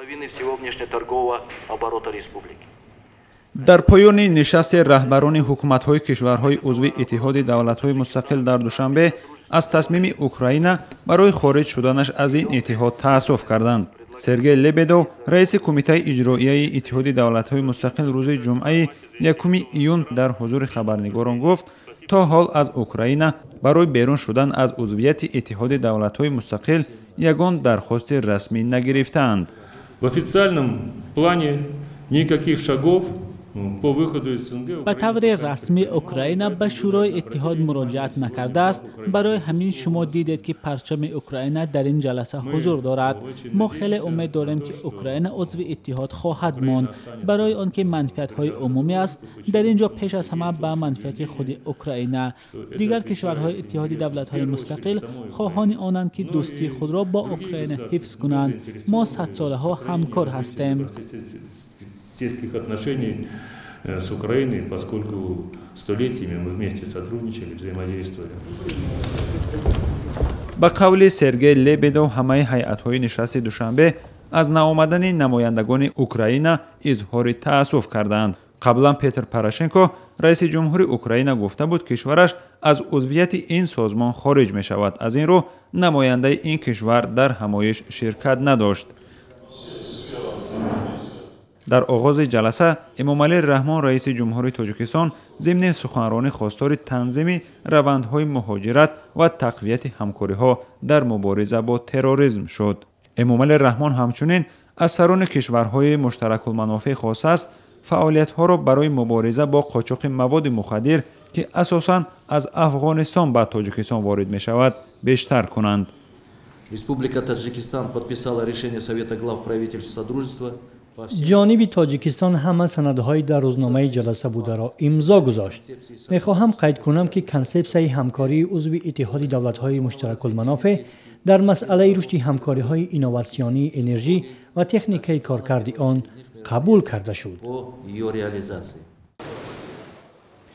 Половины всего внешнеторгового оборота республики. Дар поёни нишасти раҳбарони ҳукуматҳои кишварҳои узви Иттиҳоди давлатҳои мустақил дар Душанбе аз тасмими Украина барои хориҷ шуданаш аз ин иттиҳод таассуф карданд. Сергей Лебедов, раиси Кумитаи иҷроияи Иттиҳоди давлатҳои мустақил, рӯзи ҷумъаи 1 июн дар ҳузури хабарнигорон гуфт, то ҳол аз Украина барои берун шудан аз узвияти Иттиҳоди давлатҳои мустақил ягон дархости расмӣ нагирифтаанд. В официальном плане никаких шагов по выходу из СНГ. Ба таври расмӣ Украина ба Шӯрои Иттиҳод муроҷиат накардааст. Барои ҳамин шумо дидед, ки парчами Украина дар ин ҷаласа ҳузур дорад. Мо хеле умед дорем, ки Украина узви иттиҳод хоҳад монд, барои он ки манфиатҳои умумӣ аст. Дар ин ҷо пеш аз ҳама ба манфиати худи Украина. Дигар кишварҳои Иттиҳоди давлатҳои мустақил хоҳони онанд, ки дӯстии худро бо Украина ҳифз кунанд. Мо садсолаҳо ҳамкор ҳастем. Соседских отношений с Украиной, поскольку столетиями мы вместе сотрудничали, взаимодействовали. Ба қавли Сергей Лебедов, ҳамаи ҳайатҳои нишасти Душанбе аз наомадани намояндагони Украина изҳори таассуф кардаанд. Қаблан Петр Порошенко, раиси ҷумҳури Украина, гуфта буд, кишвараш аз узвияти ин созмон хориҷ мешавад. Аз ин рӯ намояндаи ин кишвар дар ҳамоиш ширкат надошт. Дар оғози ҷаласа Эмомалӣ Раҳмон, раиси ҷумҳури Тоҷикистон, зимни суханронӣ хостори танзими равандҳои муҳоҷират ва тақвияти ҳамкориҳо дар мубориза бо терроризм шуд. Эмомалӣ Раҳмон ҳамчунин аз сарони кишварҳои муштаракулманофеъ хостааст, фаъолиятҳоро барои мубориза бо қочоқи маводи мухаддир, ки асосан аз Афғонистон ба Тоҷикистон ворид мешавад, бештар кунанд. Республика Таджикистан подписала решение Совета глав правительств Содружества. Ҷониби Тоҷикистон ҳама санадҳои дар рӯзномаи ҷаласа бударо имзо гузошт. Мехоҳам қайд кунам, ки консепсияи ҳамкории узви Иттиҳоди давлатҳои муштаракулманофеъ дар масъалаи рушди ҳамкориҳои инноватсионии энержӣ ва техникаи коркарди он қабул карда шуд.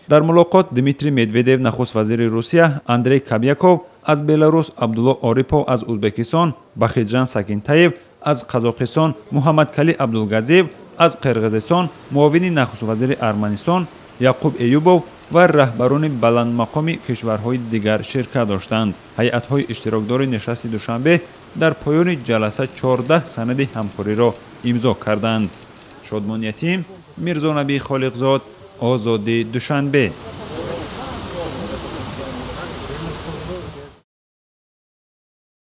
Дар мулоқот Дмитрий Медведев, нахуст вазири Русия, Андрей Кобяков аз Беларус, Абдулло Орипов аз Ӯзбекистон, Бахитжан Сагинтаев аз Қазоқистон, Муҳаммадкали Абдулгазиев аз Қирғизистон, муовини нахуствазири Арманистон Яқуб Эюбов ва раҳбарони баландмақоми кишварҳои дигар ширкат доштанд. Ҳайатҳои иштирокдори нишасти Душанбе дар поёни ҷаласа 14 санади ҳамкориро имзо карданд. Шодмон Ятим, Мирзонабӣ Холиқзод, Озодӣ, Душанбе.